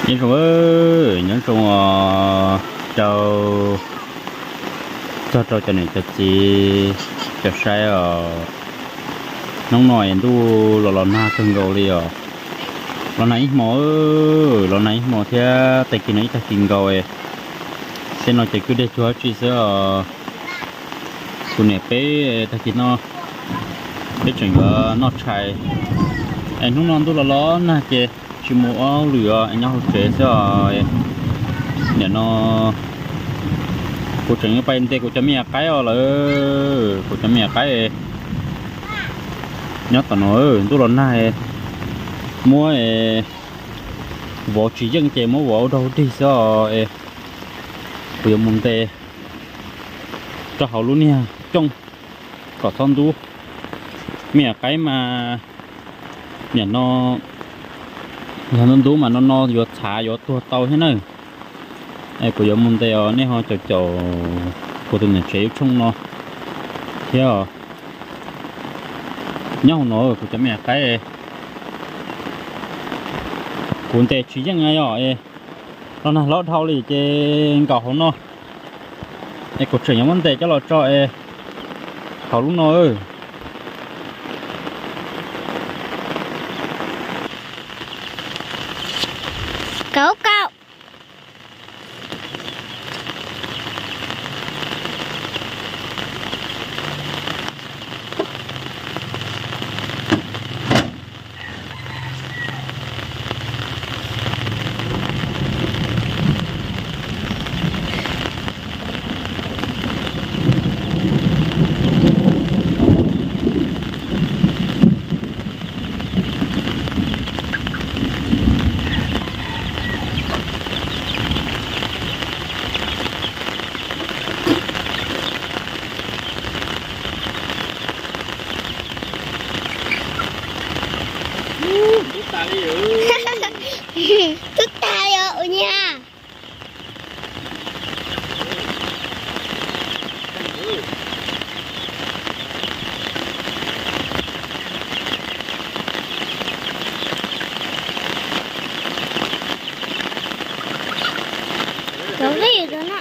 Nyob zoo, nyob zoo os rau, txog rau cov niam cov txiv, cov saib os. Hnub no es ntuj los los nag kawg nkaus li os. Los nag ib hmo, los nag ib hmo thiab tag kis no ib tag kis nkaus. Tej no ces kwj deg cuag dab tsi xwb os. Kuv niam peb tag kis no peb tseem yuav noj tshais. Es hnub no ntuj los los nag ces tsis mus ua hauj lwm os, nyob hauv tsev xwb os. Nim no kuv tseem yuav pais ntes kuv cov me nyuam qaib os lawm, kuv cov me nyuam qaib nyob tom no ntuj los nag, muab vov tsis yeej ces muab vov ua dog dig xwb os. Kuv yuav mus ntes rau hauv lub niag cooj kom txhob ntub. Me nyuam qaib mas nim no yog ntub ntub mas no no yuav txhav yuav tuag tau thiab na. Es kuv yuav mus ntes os, nej ho caum caum kuv tus niam tsev ib tshooj no thiab os. Nyob hauv no kuv cov me nyuam qaib, kuv ntes tsis yeej yom, los nag hlob dhau li ces nkaum hauv no. Es kuv tseem yuav muab ntes coj los tso es hauv lub no. Kaum kaum. Tub tas li os, ua nyab. Cov vij rau na.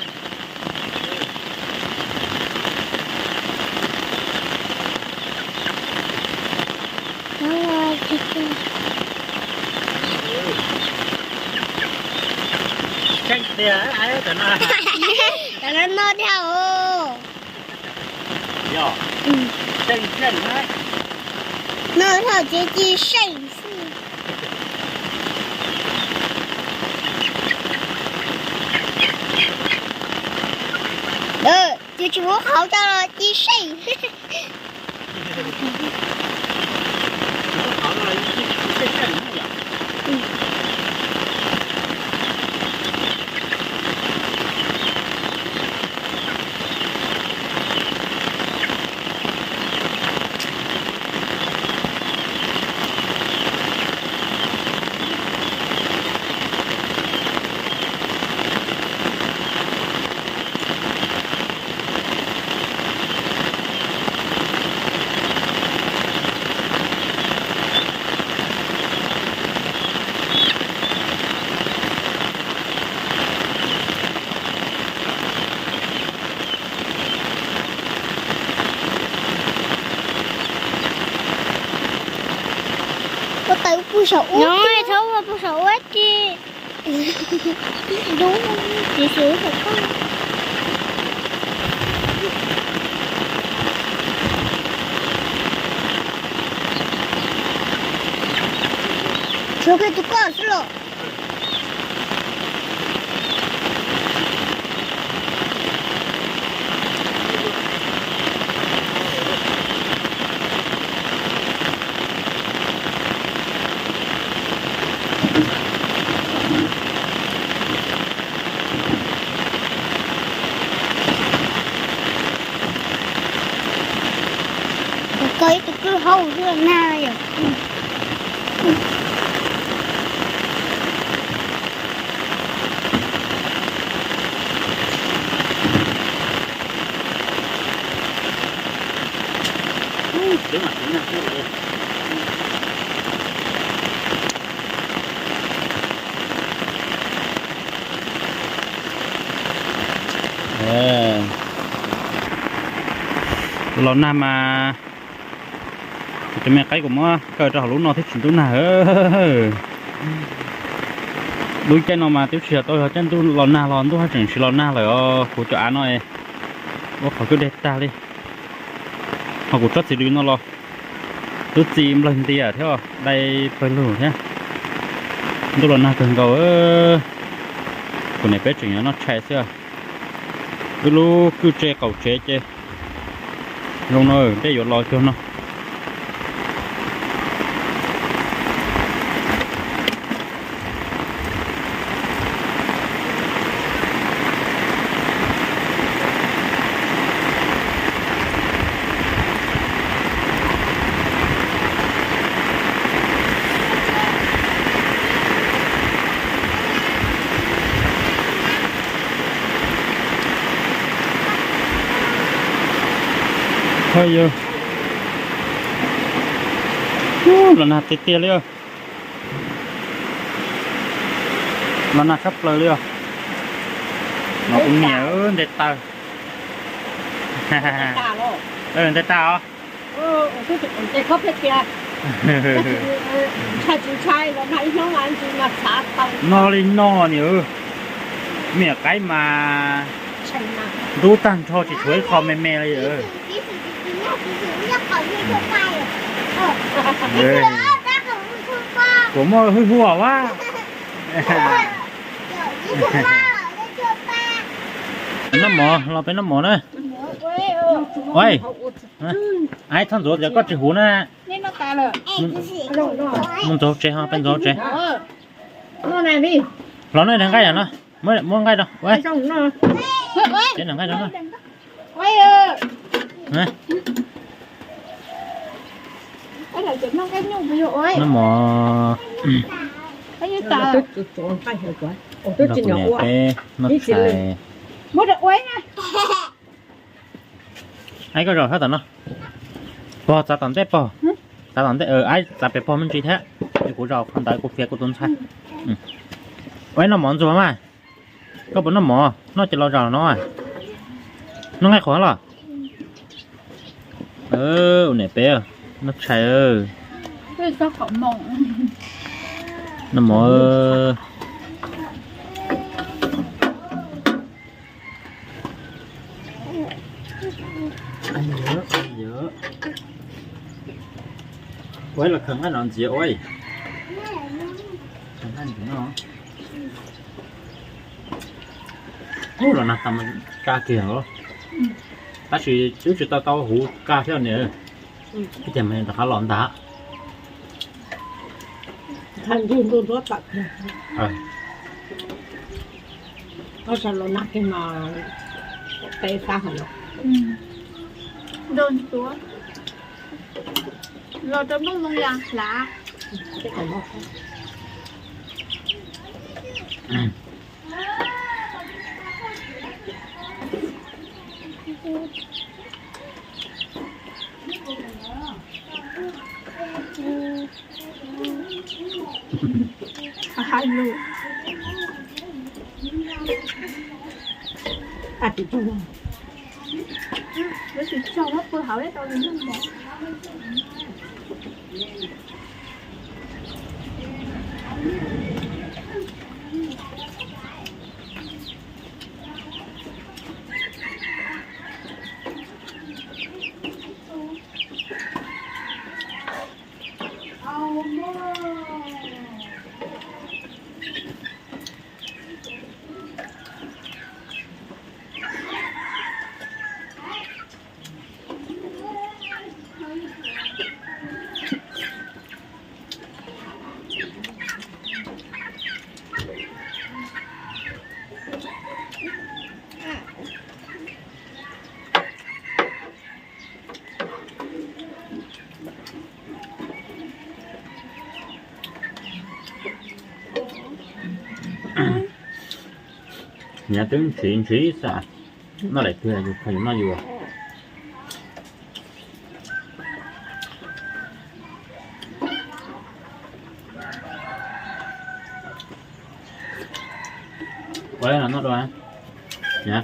Tseeb tiag, cov no no thiab os. Yog, tseeb tseeb na. No thaum tsev ci seej xwb. Ces tsis muab qhauv coj los ci seej. Ua tawv pug saum ub, txhob ua pug saum ub ces. Dub, txiv xwb saum koj. Tshuav kiag tus koj xwb los. Koj ib tug kwj haus xwb na yom. Los nag mas, kuv cov me qaib kuv muab kaw rau hauv lub no thiab tsis ntub nag. Lub caij no mas twb tsis yog tau yog caij ntuj los nag los ntuj haj tseem tsis los nag lawm os. Kuv cov av no ua qhov kwj deg tag li. Ho kuv tsob txiv lws no los twb txi nplawg ntias thiab dai pawg lug thiab. Ntuj los nag kawg nkaus. Kuv niam peb tseem yuav noj tshais xwb. Wb lub kwj tse qaum tsev ces zoo no, dej yuav los cuag no. Los nag tiag tiag li os. Los nag tshaj plaws li os. No kuv niam nte taw. Nte taw os. No li no niam, me nyuam qaib mas ntub tag nrho tsis tshuav ib qho me me li. Kuv muaj hwj huam a. Noj mov, los peb noj mov na. Ua, aib, txhob ntxuav tias koj tsis huv na. Mus ntxuav tsev ho, peb ntxuav tsev. Los no, nqaij no, muab nqaij rau. Nqaij rau. Noj mov. Peb noj tshais. Aib, koj zaum sab tom no. Pog, txav tom ntej pog. Txav tom ntej, aib, txav pem pog me ntsis thiab. Kuv zaum qhov ntawd kuv fiav kuv tus ntxhais. Ua, noj mov ntxuag mas. Koj puas noj mov? Noj ces los zaum no. Noj nqaij qhuav los. Ua niam peb noj tshais. Noj mov. Ua los khaws nqaij no ntxiv ua. Ub, los nag tas mas kaj kiag os. Tab sis twb tsis tau tau huv kaj thiab niam. Ib tiag mas rov qab los ntag. Tab sis los nag kiag mas peb fab heev los. Los rau nplooj moo yas hlav. Nyav twb ntshiv ntshiv xwb, noj daim twg yus kho yus noj yus. Ua no noj dua, nyav.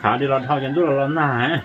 Khav li los dhau ces ntuj los los nag.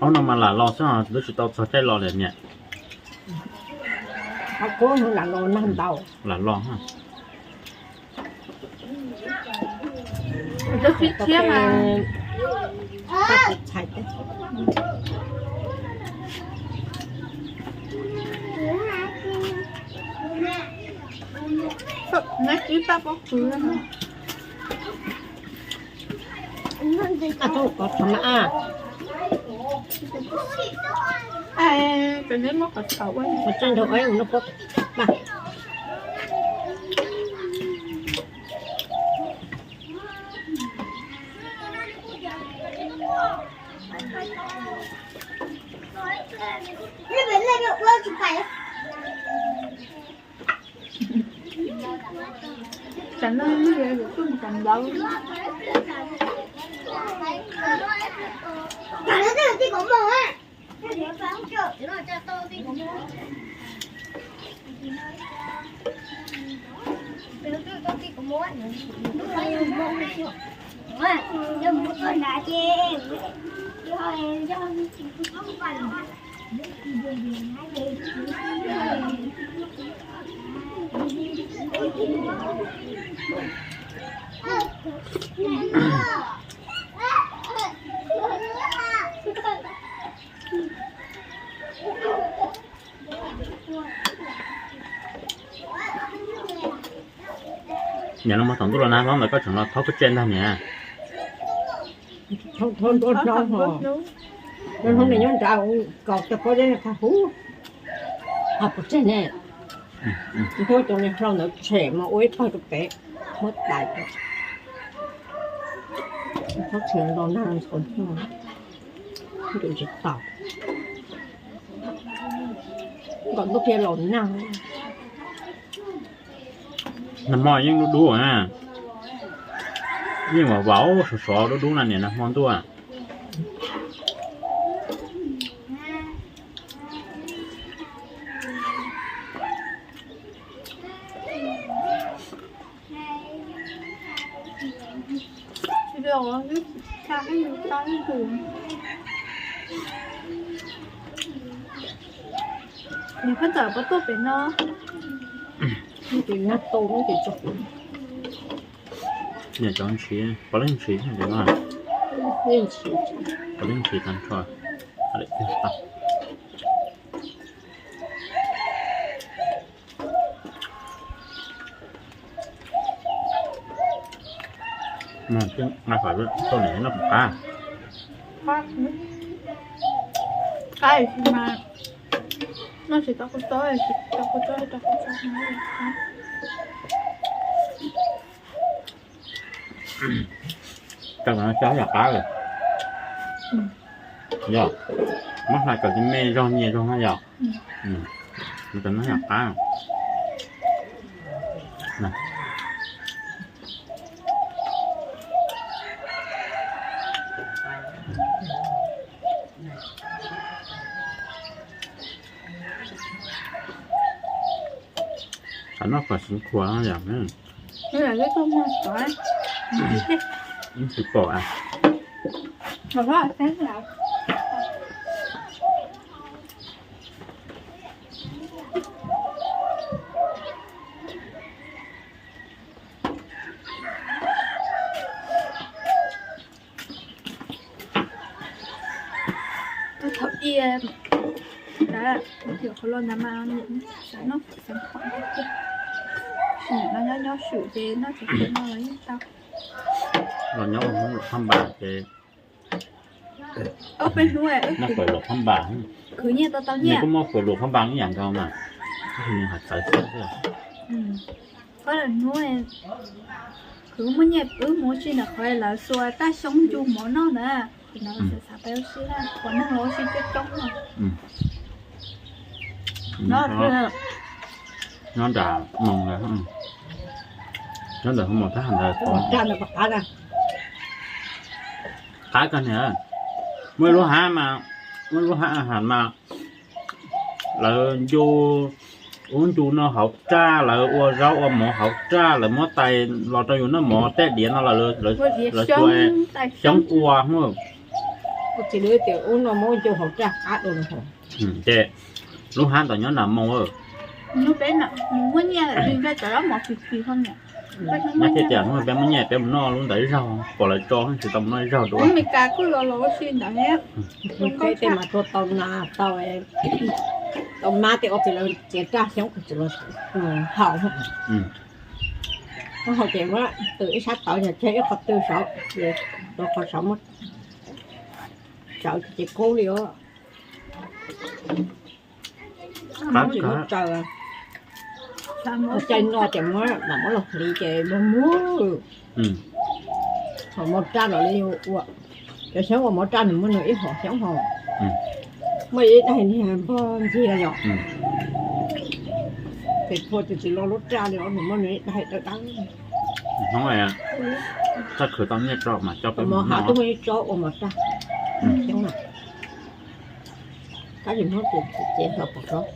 Ob no mas lam los xwb, twb tsis tau txog caij los li niam. Lam los. Niam, los thaum ntuj los nag hlob ntawd koj tseem los thauj koj tsev ntag niam. Thauj nruab hnub, nruab hnub nws nyob nrad, kaus cov pob zeb qha huv, qha puas tseg ne. Ntuj cov niag hlau ntawd tshem mas ua ib tog rau pem, muab tais rau. Thauj tsis los nag ntxhov ntuj, ntuj tsis tau, kom ntuj qhia los nag. Nag hmo yeej dub dub na, yeej vam vam sov sov dub dub na niam, nag hmo ntuj. Nws pheej tawm puas tuaj pem no. Tus nyob tu lub tim tso. Niam cov ntshis, puav leej ntshis, puav leej ntshis tag nrho. Nqa fawm rau niam noj puas qab? Qab, qab mas noj tsis tau kua txob, tsis tau kua txob, tsis tau kua txob. Cov no cov yog qab lawm. Yog, muab hla kom me zog nyias zog na yog. Cov no yog qab. Qab noj kom xwv khuav yom. Tsis pom. Cia, ntawd, qhov los ntawd mas noj xav noj fawm xav khuam tiag tiag. Sim no nyob nyob swm ces noj cov fawm no los yeej tau. Los nyob ua Hmoob luam phab npas ces, ob peb hnub noj fawm luam phab npas, khwv nyiaj tau tau nyiaj, kuj muaj fawm luam phab npas ib yam nkaus mas, nws hais txawv xwb. Ob hnub khwv muaj nyiaj wb mus ua si ntawm qhov lawv xuas raj xyoob ncu mov noj ntawd, xav xav peb ua si, puas neeg los ua si coob coob no. Nyob nram Moos, nyob ntawm Hoo Maum Thab Ham ntawd, qab kawg niag. Muaj ib lub hab mas, muaj ib lub hab a has mas lawv ncu, ub, ncu no hauv raj, lawv ua zaub ua mov hauv raj, lawv muab tais los rau yus noj mov tej diav no lawv xyoob ua hwj. Ces lub tias ub no muab ncu hauv raj qab dua. Ces lub hab ntawd nyob nram Moos. Nyob tias hnub peb muaj nyiaj peb mus noj lub ntawd ib zaug, pom lawv tso tsis tau mus noj ib zaug dua. Peb tej mas tuaj tau na, tau, tau mab tej ob txiv lawv txiav raj xyoob kuj tsis los haus. Haus ces muab tws ib sab tod yog tseg ib qho tw saud, rau qhov saud muab tsawv ces kub li os. Tsis muab tsawv, caij no ces muab mam muab los hliv ces muag muag. Hom mov raj los li ua, cov xyoob ua mov raj nws muaj nws ib hom xyoob hos, muaj ib daig niag npog ncig los yom. Ces phua tsis tsis lo lub raj li os, nws muaj nws ib daig dawb dawb. Hnub txaj khwv tau nyiaj tso mas coj peb mov hab twb muaj ib tsob ua mov raj xyoob na. Kab yus hnub ces ces hlo pom tsob.